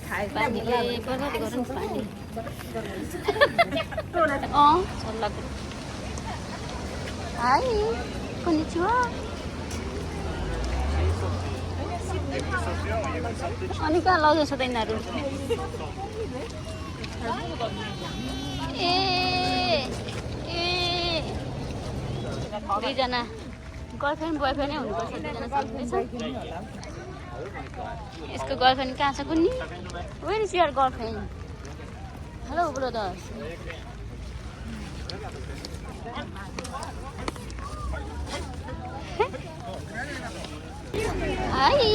पानीले बर्बाद गर्नु पानी सल्लाहको हाई कोनिचिवा अनि कहाँ लग्दैछ त यिनीहरू ए दुईजना गर्लफ्रेन्ड बोयफ्रेन्डै हुनुपर्छ दुईजना सक्दैछ यसको गर्लफ्रेन्ड कहाँ छ कुन्नी where is your girlfriend hello brothers hi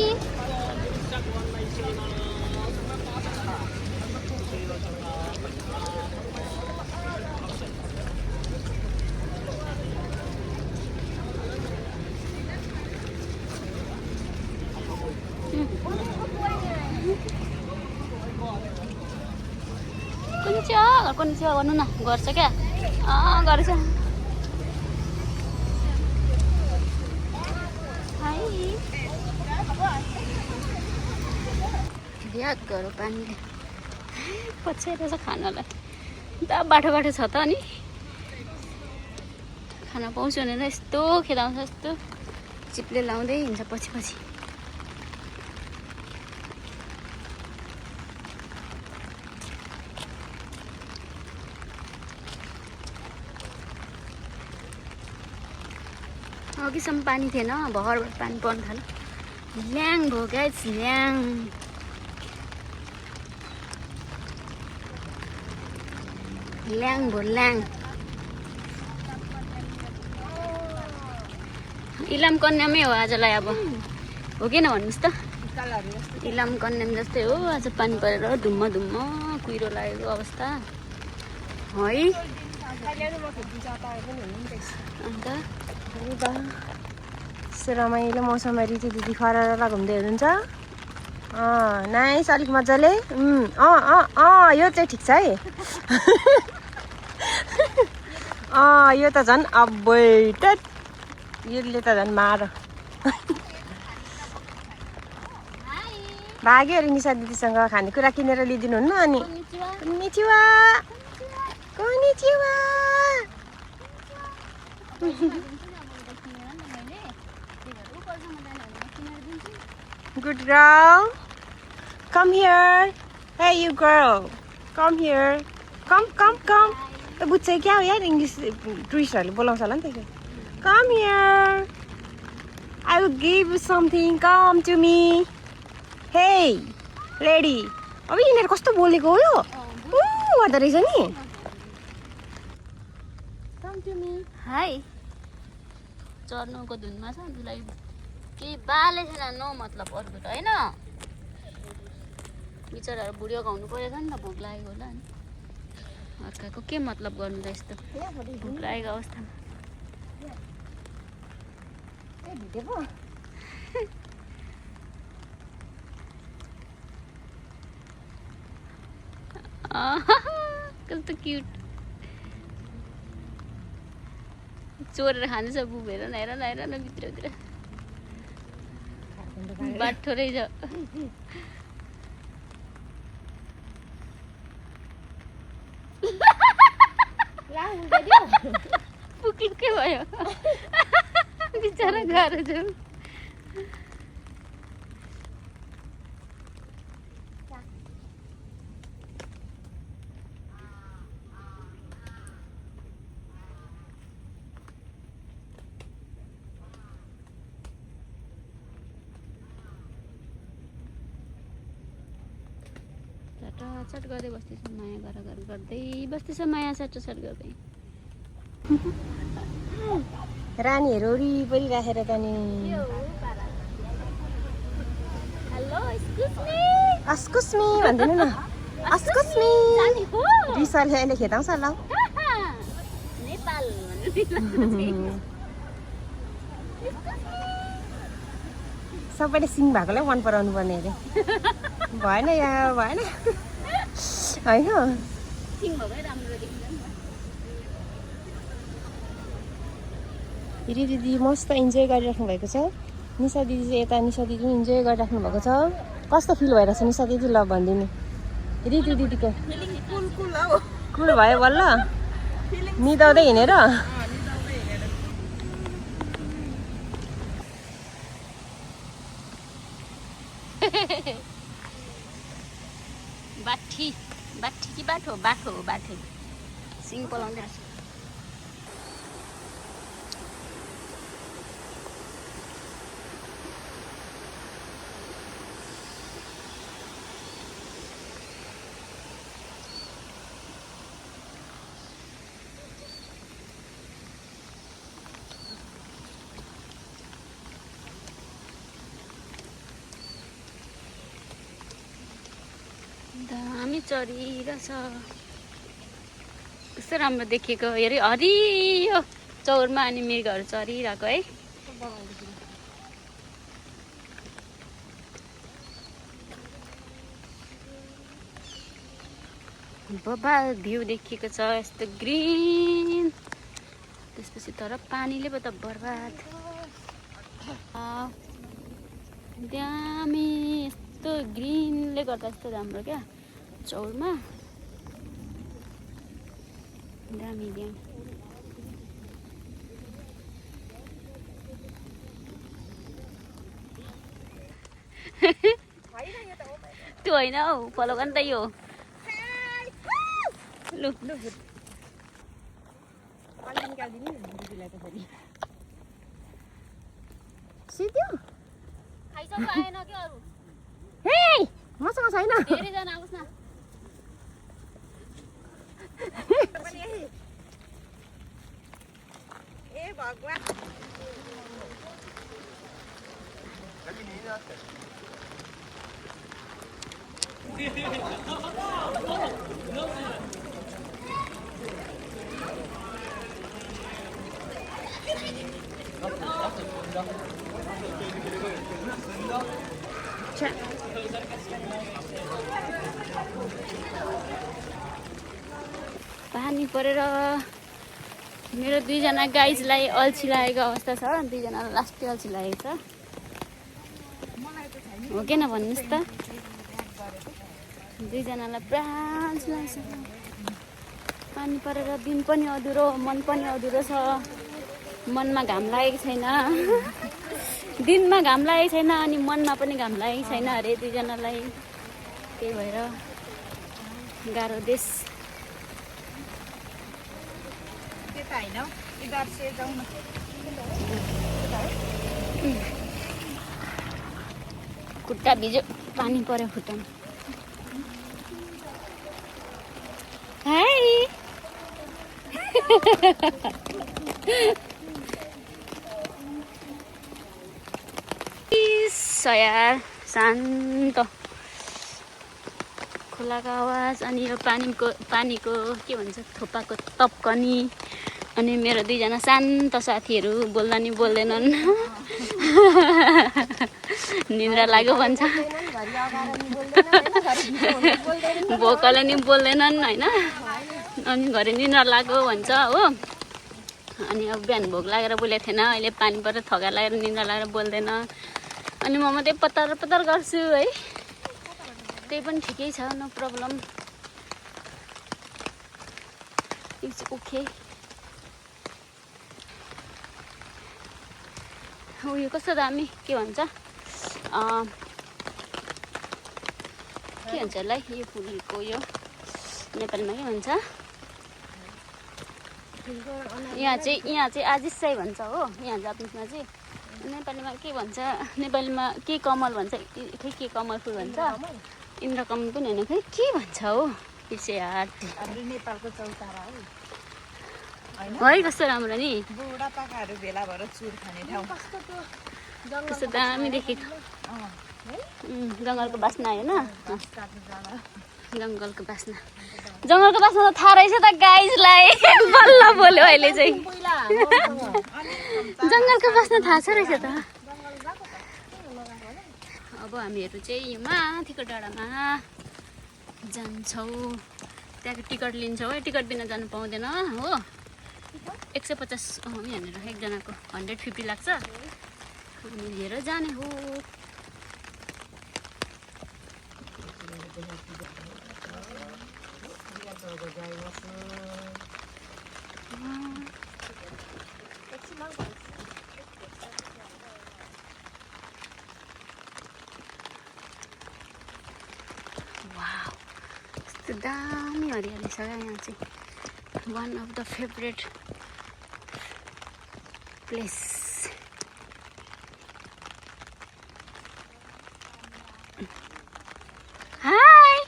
कोनिचिवा गर्नु न गर्छ क्या गर्छ याद गरौँ पानीले पछ्याइरहेछ खानालाई त बाटो बाटो छ त अनि खाना पाउँछु भनेर यस्तो खेलाउँछ यस्तो चिप्ले लाउँदै हिँड्छ पछि पछि अघिसम्म पानी थिएन भर्खर पानी पर्न थाल्यो ल्याङ भयो गाइस ल्याङ ल्याङ भयो ल्याङ इलाम कन्यामै हो आजलाई अब हो कि नभन्नुहोस् त इलाम कन्याम जस्तै हो आज पानी परेर धुम्म धुम्म कुहिरो लागेको अवस्था है अन्त यस्तो रमाइलो मौसममा रिती दिदी खराला घुम्दै हुनुहुन्छ नाइस अलिक मजाले यो चाहिँ ठिक छ है यो त झन् अब्बै यसले त झन् मार भाग्यो अरे निशा दिदीसँग खानेकुरा किनेर लिइदिनु हुन्न अनि konnichiwa konnichiwa Good girl. Come here. Hey, you girl. Come here. Come. बुझ्छ क्या हो यार इङ्ग्लिस टुरिस्टहरूले बोलाउँछ होला नि त Come here. I will give you something. Come to me. Hey, lady. अब यिनीहरू कस्तो बोलेको हो यो गर्दो रहेछ नि Come to me. Hi. चर्नुको धुनमा छ उसलाई केही बाले छैन न मतलब अर्को त होइन बिचराहरू बुढियो खुवाउनु परेछ नि त भोक लागेको होला नि अर्काको के मतलब गर्नु त यस्तो भोक लागेको अवस्थामा कस्तो क्युट चोरेर खाँदैछ बुब हेर न भित्रतिर बाठो रहेछ पुक्लुकै भयो बिचरा गाह्रो छ चट गर्दै बस्दैछ माया गर्दै बस्दैछ माया चट गर्दै रानीहरू वरिपरि राखेर त नि हेलो एक्सक्युज मी भन्दिनु न एक्सक्युज मी रिसले अहिले खेदाउँछ ल नेपाल सबैले सिङ भएकोलाई मन पराउनु पर्ने अरे भएन यहाँ भएन होइन सिङ भएकै राम्रो देखिन्छ नि दिदी मस्त इन्जोय गरिराख्नु भएको छ निशा दिदी चाहिँ यता निशा दिदी इन्जोय गरिराख्नु भएको छ कस्तो फिल भइरहेछ निशा दिदी ल भनिदिनु रितु दिदीको कुल हो कुल भयो बल्ल निदाउँदै हिँडेर बाठी बाठी कि बाठो बाठो बाठे सिङ पलाउँदै रहेछ दामी चरिरहेछ कस्तो राम्रो देखेको हेरे हरियो चौरमा अनि मृगहरू चरिरहेको है बबाल भ्यू देखेको छ यस्तो ग्रिन त्यसपछि तर पानीले पो त बर्बाद दामी यस्तो ग्रिनले गर्दा यस्तो राम्रो क्या चौरमा दामी दामी त्यो होइन हौ फलो गर्नु त यो लु सिद्यो खाइसक्नु आएन कि अरू हे मसँग छैन धेरैजना आउँछ न ए भगवान पानी परेर मेरो दुईजना गाइजलाई अल्छी लागेको अवस्था छ दुईजनालाई लास्टै अल्छी लागेको छ हो कि न भन्नुहोस् त दुईजनालाई पुरा अल्छी लाग्छ पानी परेर दिन पनि अधुरो मन पनि अधुरो छ मनमा घाम लागेको छैन दिनमा घाम लागेको छैन अनि मनमा पनि घाम लागेको छैन अरे दुईजनालाई त्यही भएर गाह्रो देश खुट्टा भिज्यो पानी पर्यो खुट्टामा हाई यार शान्त खोलाको आवाज अनि यो पानीको के भन्छ थोपाको तपकनी अनि मेरो दुईजना शान्त साथीहरू बोल्दा नि बोल्दैनन् निन्द्रा लाग्यो भन्छ भोकले नि बोल्दैनन् होइन अनि घरि निन्द्रा लाग्यो भन्छ हो अनि अब बिहान भोक लागेर बोलेको थिएन अहिले पानी परेर थकाएर लागेर निन्द्रा लागेर बोल्दैन अनि म मात्रै पत्तर पत्तर गर्छु है त्यही पनि ठिकै छ नो प्रब्लम इट्स ओके उयो कस्तो दामी के भन्छ यसलाई यो फुलको यो नेपालीमा के भन्छ यहाँ चाहिँ आजिसै भन्छ हो यहाँ जापानिजमा चाहिँ नेपालीमा के भन्छ नेपालीमा के कमल भन्छ खै के कमल फुल भन्छ इन्द्रकमल पनि होइन खै के भन्छ हो पिछे हात नेपालको चौतारा हो है कस्तो राम्रो नि बुढापाकाहरू भेला भएर चुर खाने ठाउँ कस्तो दामी देखेको जङ्गलको बास्ना होइन जङ्गलको बास्ना त थाहा रहेछ त गाइजलाई बल्ल बोल्यो अहिले चाहिँ जङ्गलको बास्ना थाहा छ रहेछ त अब हामीहरू चाहिँ यो माथिको डाँडामा जान्छौँ त्यहाँको टिकट लिन्छौँ है टिकट बिना जानु पाउँदैन हो 150 यहाँनिर एकजनाको 150 लाग्छ अनि लिएर जाने हो वाउ कस्तो दामी हरियाली छ क्या यहाँ चाहिँ one of the favourite place hi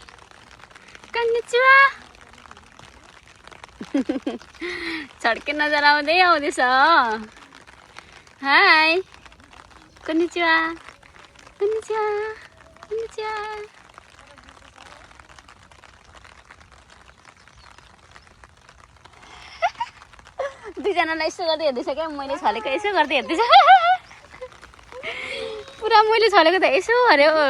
कन्निचिवा छड्के नजर आउँदै आउँदैछ हाई कन्निचिवा कन्निचिवा कन्निचिवा दुईजनालाई यसो गर्दै हेर्दैछ क्या मैले छलेको यसो गर्दै हेर्दैछ पुरा मैले छलेको त यसो अरे हो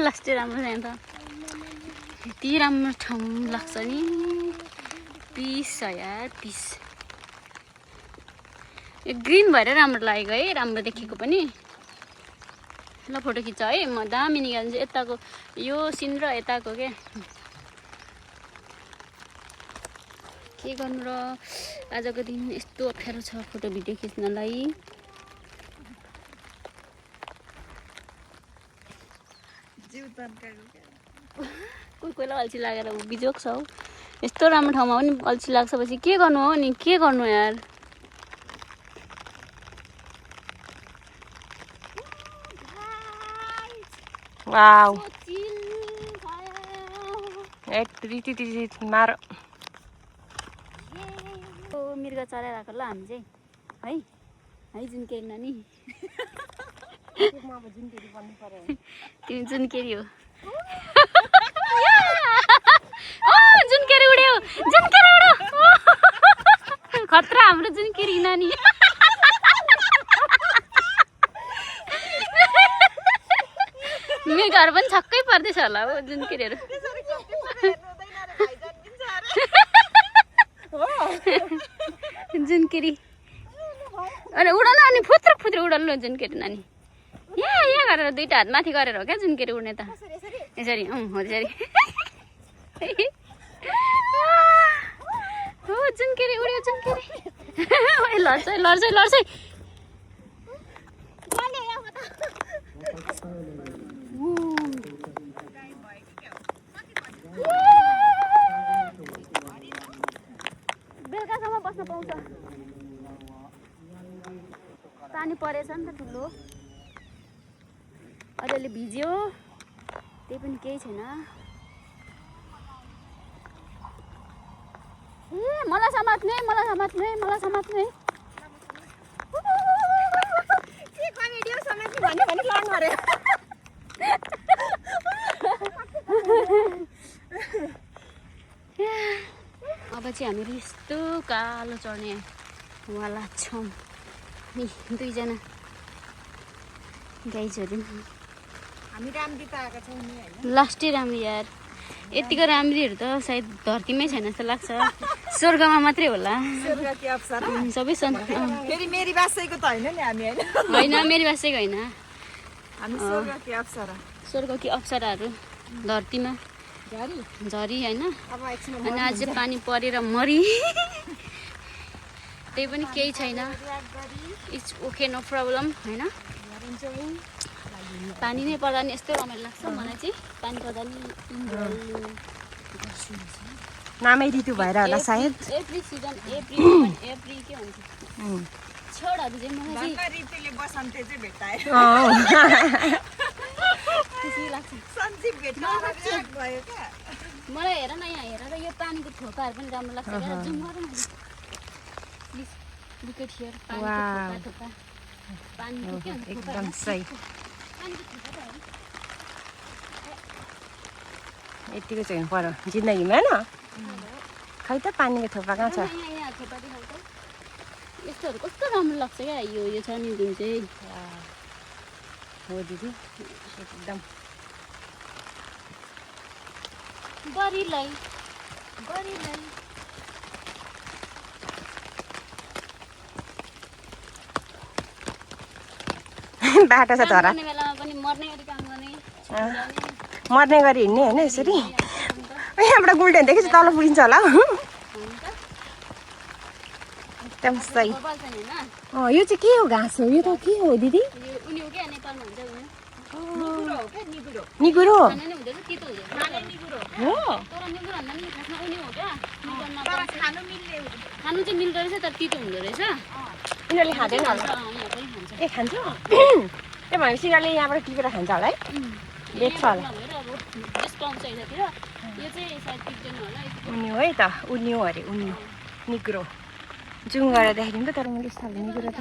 लास्टै राम्रो छ यहाँ त यति राम्रो ठाउँ लाग्छ नि पिस छ यार पिस यो ग्रिन भएर राम्रो लागेको है राम्रो देखेको पनि ल फोटो खिच्छ है म दामी निकाल्छु यताको यो सिन र यताको के गर्नु र आजको दिन यस्तो अप्ठ्यारो छ फोटो भिडियो खिच्नलाई कोही कोहीलाई अल्छी लागेर ऊ बिजोग छ हौ यस्तो राम्रो ठाउँमा पनि अल्छी लाग्छ पछि के गर्नु हो नि के गर्नु यार वाउ मार मिर्ग चलाइरहेको ल हामी चाहिँ है है जुनकेरी नानी तिमी जुनकेरी हो जुनकेरी उड्यो जुनकेरी उड्यो खतरा हाम्रो जुनकेरी नानी मेरो घर पनि छक्कै पर्दैछ होला हो जुनकेरीहरू जुनकेरी अनि उड न अनि फुत्र फुत्र उडल्नु जुनकेरी नानी यहाँ गरेर दुईटा हात माथि गरेर हो क्या जुनकेरी उड्ने त यसरी हो त्यसरी हो जुनकेरी उड्यो जुनकेरी लड्छ लड्छ लड्छ बेलुकासम्म बस्न पाउँछ पानी परेछ नि त ठुलो अलिअलि भिज्यो त्यही पनि केही छैन ए मलाई समात्नु है मलाई समात्नु है मलाई समात्नु है अब चाहिँ हामीहरू यस्तो कालो चढ्ने वाला छौँ नि दुईजना गाइजहरू हामी राम्री त आएका छौँ नि हैन लास्टै राम्रो यार यतिको राम्रीहरू त सायद धरतीमै छैन जस्तो लाग्छ स्वर्गमा मात्रै होला स्वर्गकी अप्सरा सबै फेरि मेरी बासैको त हैन नि हामी हैन होइन मेरो बासेको होइन हामी स्वर्गकी अप्सरा स्वर्गकी अप्सराहरू धरतीमा झरी होइन अब एकछिन अनि आज पानी परेर मरि त्यही पनि केही छैन इट्स ओके नो प्रब्लम होइन पानी नै पर्दा नि यस्तो रमाइलो लाग्छ मलाई चाहिँ पानी पर्दा नि नामै ऋतु भएर होला सायद एभ्री सिजन एभ्री के भन्छ छोडहरू चाहिँ मलाई चाहिँ ऋतुले बसन्ते चाहिँ भेटायो खुसी लाग्छ सन्जीव भेट्न भयो क्या मलाई हेर न यहाँ हेरेर यो पानीको थोपाहरू पनि राम्रो लाग्छ क्या जुम गरौँ न प्लिज लुक एट हियर पानीको थोपा पानीको के हुन्छ एकदम सही यतिको चाहिँ पर्यो जिन्दगीमा होइन खै त पानीको थोपा कहाँ छ यहाँ थोपा देखाउँछ यस्तोहरू कस्तो राम्रो लाग्छ क्या यो छ नि जुन चाहिँ हो दिदी एकदम गरीलाई बाटो छ तर बेलामा पनि मर्ने गरी काम गर्ने मर्ने गरी हिँड्ने होइन यसरी यहाँबाट गोल्डन देखेछ तल पुगिन्छ होला हौ एकदम सही यो चाहिँ के हो घाँस हो यो त के हो दिदी निगुरो हो खानु चाहिँ मिल्दो रहेछ तर तितो हुँदो रहेछ यिनीहरूले खाँदैन होला ए खान्छ त्यो भनेपछि यिनीहरूले यहाँबाट टिपेर खान्छ होला है बेच्छ होला उन्यु है त उन्यु अरे उन्यु निगुरो जुम गरेर देखाइदिउँ त तर मैले यस्तो खालको निगुरो त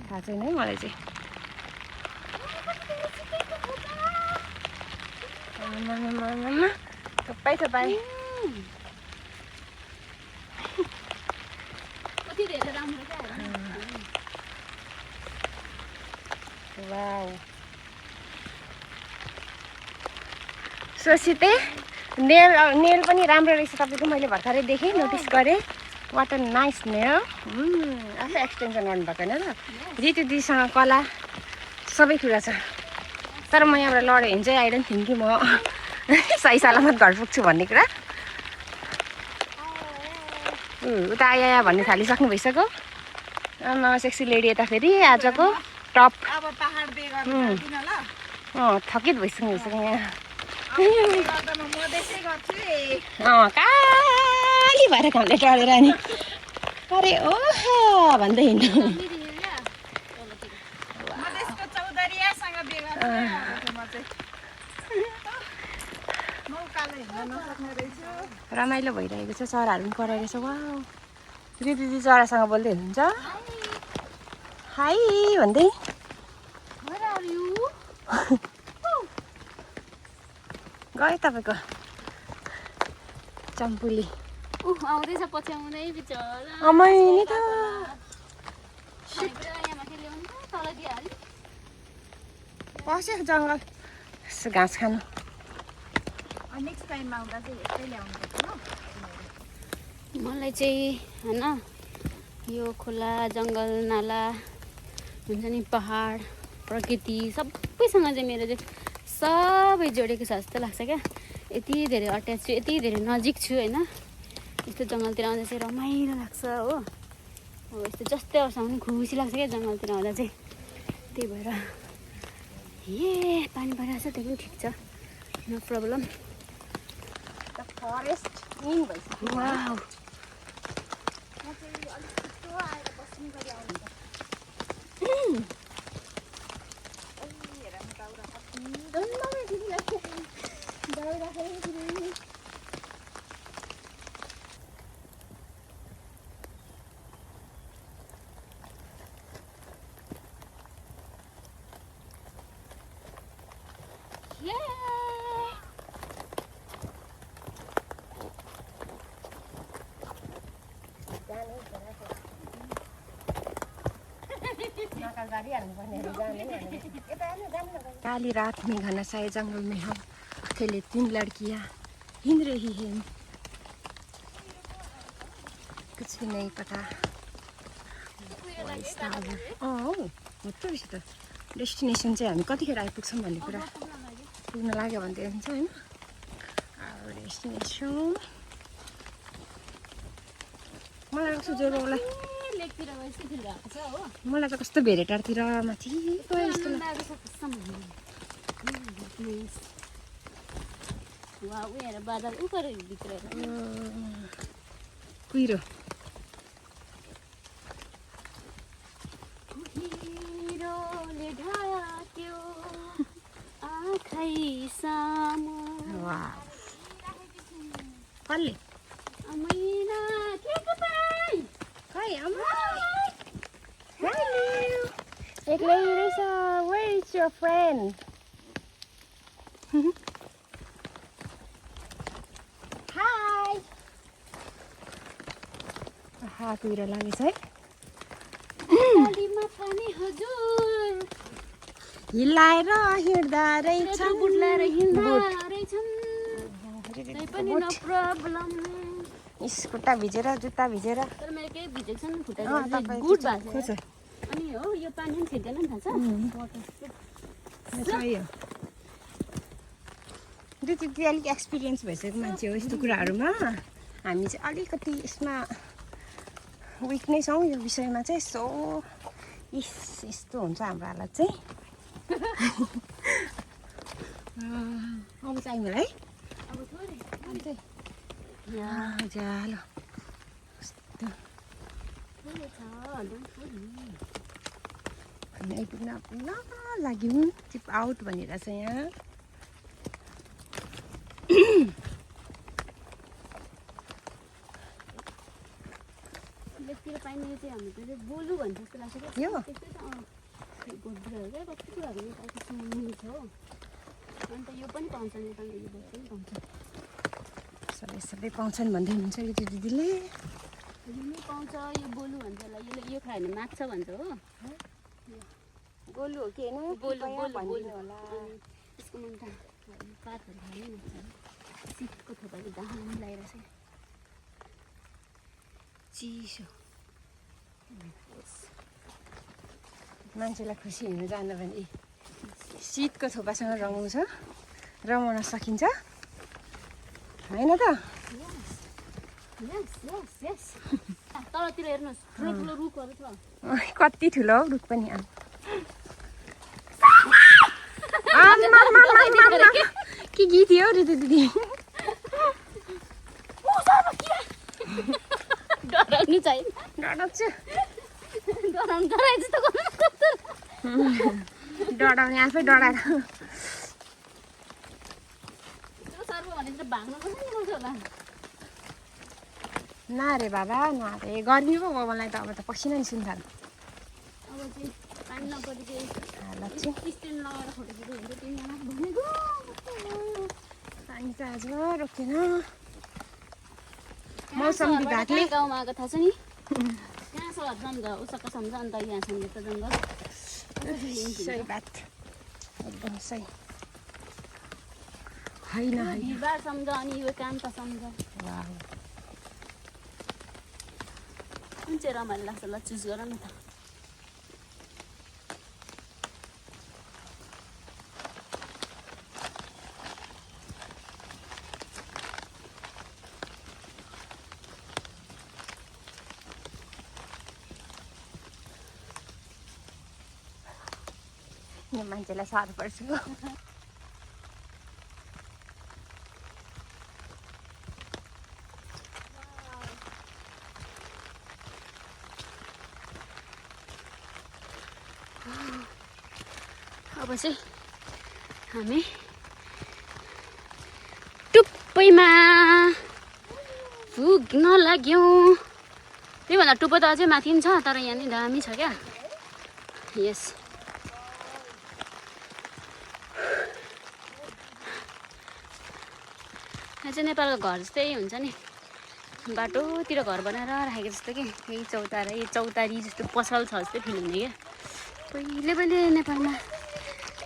थाहा छैन है मलाई चाहिँ थुप्पै थुप्पै वाउ सोसिते नेल पनि राम्रो रहेछ तपाईँको मैले भर्खरै देखेँ नोटिस गरेँ वाट अ नाइस नेल आफै एक्सटेन्सन गर्नुभएको होइन र रितु दिदीसँग कला सबै कुरा छ तर म यहाँबाट लडेँ भने चाहिँ आई डोन्ट थिङ्क कि म सही सलामत घर पुग्छु भन्ने कुरा उता आया भन्ने थालिसक्नु भइसक्यो आमा सेक्सी लेडी यता फेरि आजको टप अब पहाड बे गर्न दिन ल थकित भइसक्नु यहाँ म मधेसै गर्छु काली भएर घामले टढेर नि अरे ओहो भन्दै हिँड्नु मधेसको चौधरीयासँग बे गर्छु म चाहिँ मौकाले हिँड्न नसक्ने रहेछु रमाइलो भइरहेको छ चराहरू पनि कराइरहेको छ वा दिदी चरासँग बोल्दै हुनुहुन्छ हाई भन्दै गयो तपाईँको चम्पुली आउँदैछ पछ्याउँदै बिचरा अमै नि त पस्यो जङ्गल यसो घाँस खानु नेक्स्ट टाइममा आउँदा चाहिँ यस्तै ल्याउनुपर्छ ल मलाई चाहिँ होइन यो खोला जङ्गल नाला हुन्छ नि पहाड प्रकृति सबैसँग चाहिँ मेरो चाहिँ सबै जोडेको छ जस्तो लाग्छ क्या यति धेरै अट्याच छु यति धेरै नजिक छु होइन यस्तो जङ्गलतिर आउँदा चाहिँ रमाइलो लाग्छ हो अब यस्तो जस्तै अवस्थामा पनि खुसी लाग्छ क्या जङ्गलतिर आउँदा चाहिँ त्यही भएर पानी परिरहेको छ त्यो पनि ठिक छ नो प्रब्लम फरेस्ट इन भइसक्यो वाउ काली रात में घना साए जंगल में हम अकेले 3 लड़कियां हिंद रही हैं कुछ भी नहीं पता डेस्टिनेसन चाहिँ हामी कतिखेर आइपुग्छौँ भन्ने कुरा पुग्न लाग्यो भने हुन्छ हैन डेस्टिनेसन मलाई कस्तो जोरोलाई मलाई त कस्तो भेरेटारतिर माथि गयो जस्तो लाग्छ बादल भित्र कुहिरो कसले एक्लै रहेछ where is your friend hi आहा कुहिरो लागेछ है हिलाएर हिँड्दा रहेछन् बुढ्लाएर हिँड्दा रहेछन् पनि नो प्रब्लम इस खुट्टा भिजेर जुत्ता भिजेर तर मेरो केही भिजेको छैन खुट्टा तपाईँ गुड भएको खोज अनि हो यो पानी पनि छिर्दैन नि थाहा छ यो दिदी अलिक एक्सपिरियन्स भइसकेको मान्छे हो यस्तो कुराहरूमा। हामी चाहिँ अलिकति यसमा विक नै छौँ यो विषयमा चाहिँ। सो यस्तो हुन्छ हाम्रो हालत चाहिँ। अब चाहिँ मलाई अब थोरै जालो थोरै छ आइपुग्न लाग्यौँ। चिप आउट भनेर छ यहाँ। लेकतिर पाइने चाहिँ हाम्रो चाहिँ बोलु भन्छ जस्तो लाग्छ क्या। यो त्यस्तै छ भोटबिरुवाहरू क्या कति कुराहरू नेपालको सुन्नु छ हो। अन्त यो पनि पाउँछ नेपालमा यो बोट पनि पाउँछ। सबै पाउँछन् भन्दै हुनुहुन्छ यो दिदीले। यो नै पाउँछ यो बोलु भन्छ यसलाई। यसले यो खायो भने माग्छ भन्छ हो। गोलु हो कि होइन बोलु बोलु भनिदिनु होला। यसको मुन्टा पातहरू खानु माग्छ। सिटको थोपाले दाम लगाइरहेछ चिसो। मान्छेलाई खुसी हुनु जानु भने शीतको थोपासँग रमाउन सकिन्छ होइन त? तलतिर हेर्नुहोस् ठुलो रुखहरू छ। कति ठुलो हौ रुख पनि। के गीत हो रे दिदी? डराउनु चाहिँ डराउँछु। डराए जस्तो डराउने आफै डराएर। सर्व भने चाहिँ भाग्नु कसरी मिलाउँछ होला? नारे बाबा नारे गर्मी पो भयो मलाई त। अब त पसिना निस्किनु थाल्यो। अब चाहिँ पानी नपरि चाहिँ हालत चाहिँ स्ट्यान्ड लगाएर फोटो खिच्नु हुन्छ तिनजना भनेको। पानी त आज रोकेन। मौसम विभागले गाउँमा आएको थाहा छ नि कहाँ छ जङ्गल उसको सम्झ अन्त यहाँसम्म त जङ्गल। सही बात एकदम सही होइन। भिडभाड सम्झ अनि यो काम त सम्झ। वाह कुन चाहिँ रमाइलो लाग्छ ल चुज गर न त। यो मान्छेलाई साह्रो पर्छ। अब चाहिँ हामी टुप्पैमा पुग्न लाग्यौँ। त्योभन्दा टुप्पो त अझै माथि पनि छ तर यहाँनिर दामी छ क्या। यस यहाँ चाहिँ नेपालको घर जस्तै हुन्छ नि। बाटोतिर घर बनाएर राखेको जस्तो कि यही चौतारी जस्तो पसल छ जस्तै फिल हुने क्या। पहिले नेपालमा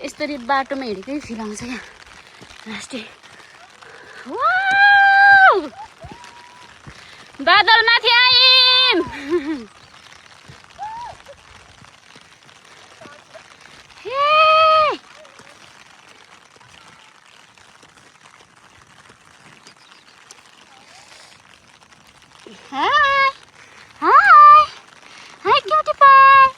यसरी बाटोमा हिँडेकै फिल आउँछ क्या। लास्टै बादल माथि आयौँ। Hi, cutie pie.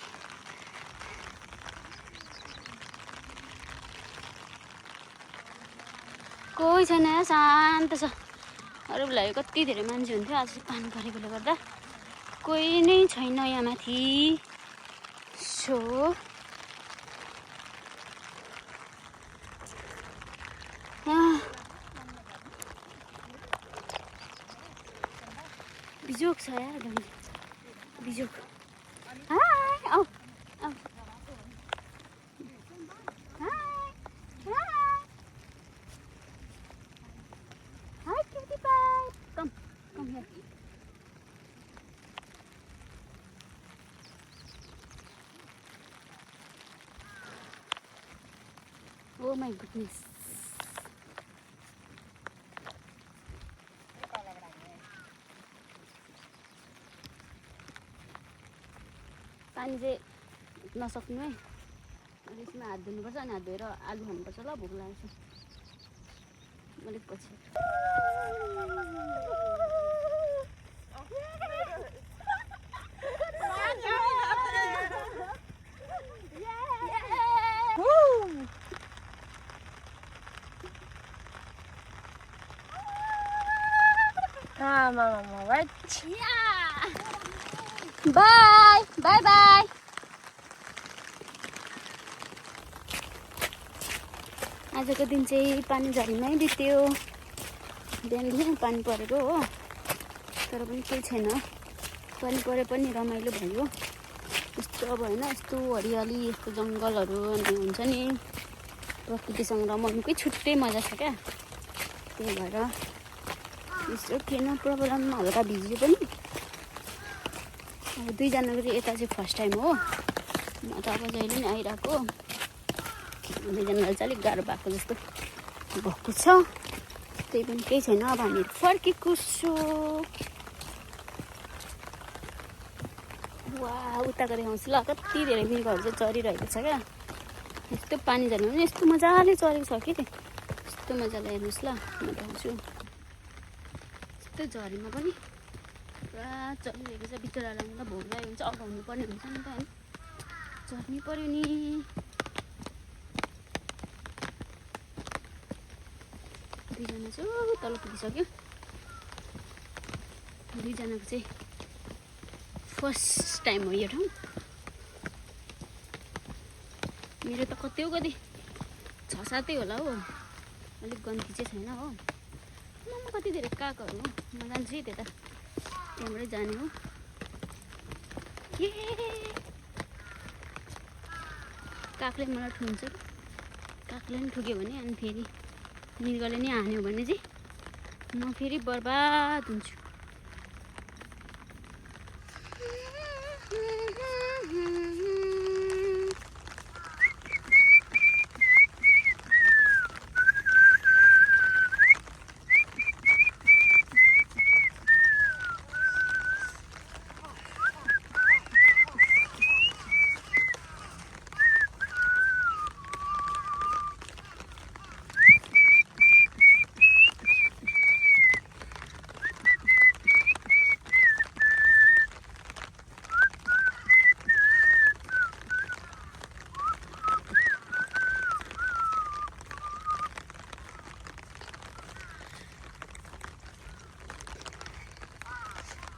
कोही छैन शान्त छ। अरू बेला कति धेरै मान्छे हुन्थ्यो आज पानी परेकोले गर्दा कोही नै छैन यहाँ माथि। सो बिजोक छ यार बिजोक। हाय आऊ आऊ Hi, cutie pie. Come here. Oh my goodness. पानी चाहिँ नसक्नु है। अनि यसमा हात धुनुपर्छ अनि हात धोएर आलु खानुपर्छ ल भोक लागेको छ। अलिक पछि Mama, right? By by by आजको दिन चाहिँ पानी झरीमै बित्यो बिहान पानी परेको हो तर पनि केही छैन पानी परे पनि रमाइलो भयो यस्तो अब होइन यस्तो हरियाली यस्तो जङ्गलहरू अनि हुन्छ नि प्रकृतिसँग रमाउनुकै छुट्टै मजा छ क्या त्यही भएर यस्तो थिएन प्रब्लम हल्का भिज्यो पनि अब दुईजनाको चाहिँ यता चाहिँ फर्स्ट टाइम हो म त अब जहिले नि आइरहेको दुईजनालाई चाहिँ अलिक गाह्रो भएको जस्तो भएको छ त्यही पनि केही छैन अब हामीहरू फर्केको छु वा उताको देखाउँछु ल कति धेरै मृगहरू चाहिँ चरिरहेको छ क्या यस्तो पानी झर्नु पनि यस्तो मजाले चरेको छ कि यस्तो मजाले हेर्नुहोस् ल म देखाउँछु यस्तो झरीमा पनि पुरा चलिरहेको छ बिचरालाई त भोग्दै हुन्छ अगाउनु पर्ने हुन्छ नि त होइन झर्नै पऱ्यो नि दुईजना चाहिँ तल पुगिसक्यो दुईजनाको चाहिँ फर्स्ट टाइम हो यो ठाउँ मेरो त कति हो कति 6-7 होला हो अलिक गन्ती चाहिँ छैन हो म कति धेरै कागहरू हो म जान्छु है त्यता त्यहाँबाटै जाने हो ए कागले मलाई ठुन्छ कागले पनि ठुक्यो भने अनि फेरि मृगले नि हान्यो भने चाहिँ म फेरि बर्बाद हुन्छु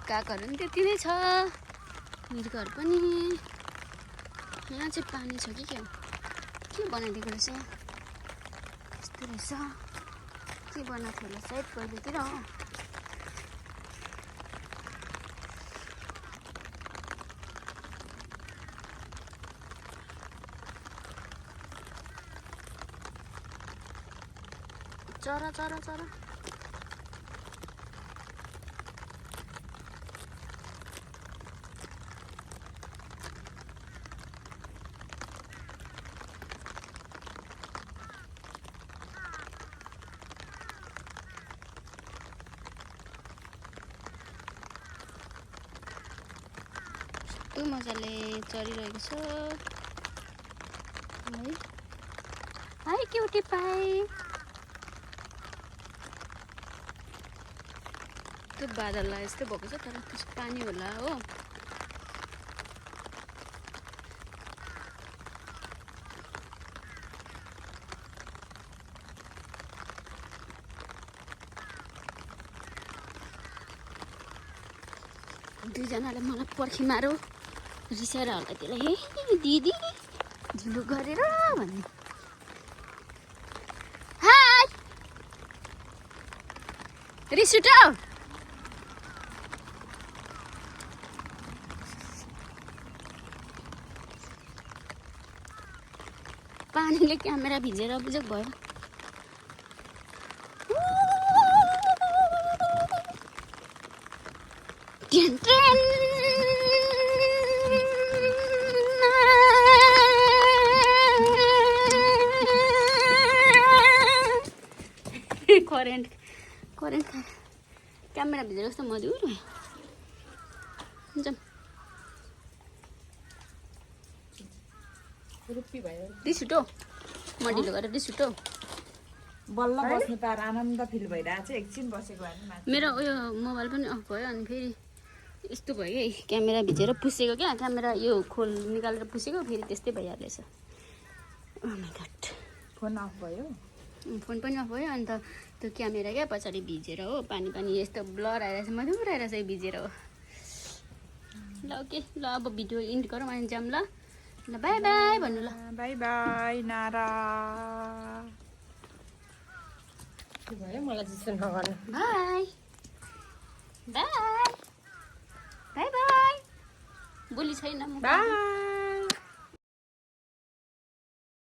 कागहरू पनि त्यति नै छ मृगहरू पनि यहाँ चाहिँ पानी छ कि के बनाइदिएको रहेछ यस्तो रहेछ के बनाएको होला सायद पहिलेतिर हो चरा चरा चरा कस्तो मजाले चरिरहेको छ है हाई क्युटी पाई त्यो बादललाई यस्तै भएको छ तर त्यस पानी होला हो दुईजनाले मलाई पर्खी मारो रिसाएर होला त्यसलाई हे दिदी झुलु गरेर भन्ने हाय रिस उठाऊ पानीले क्यामेरा भिजेर बुझेक भयो करेन्ट क्यामेरा भिजेर कस्तो मधुर हुन्छ रिस उठो म ढिलो गरेर रिस उठो बल्ल बस्नु पाएर आनन्द फिल भइरहेको छ एकछिन बसेको भए पनि माथि। मेरो उयो मोबाइल पनि अफ भयो अनि फेरि यस्तो भयो है क्यामेरा भिजेर पुसेको क्या क्यामेरा यो खोल निकालेर पुसेको फेरि त्यस्तै भइहाल्दैछ oh my god phone off भयो फोन पनि अफ भयो अन्त त्यो क्यामेरा क्या पछाडि भिजेर हो पानी पानी यस्तो ब्लर आइरहेछ मधुरो आइरहेछ भिजेर हो ल ओके ल अब भिडियो इन्ड गरौँ अनि जाऊँ ल ल बाई बाई भन्नु ल बाई बाई नारा भयो मलाई जस्तो नगर्नु बाई बाई बाई बाई बोली छैन म बाई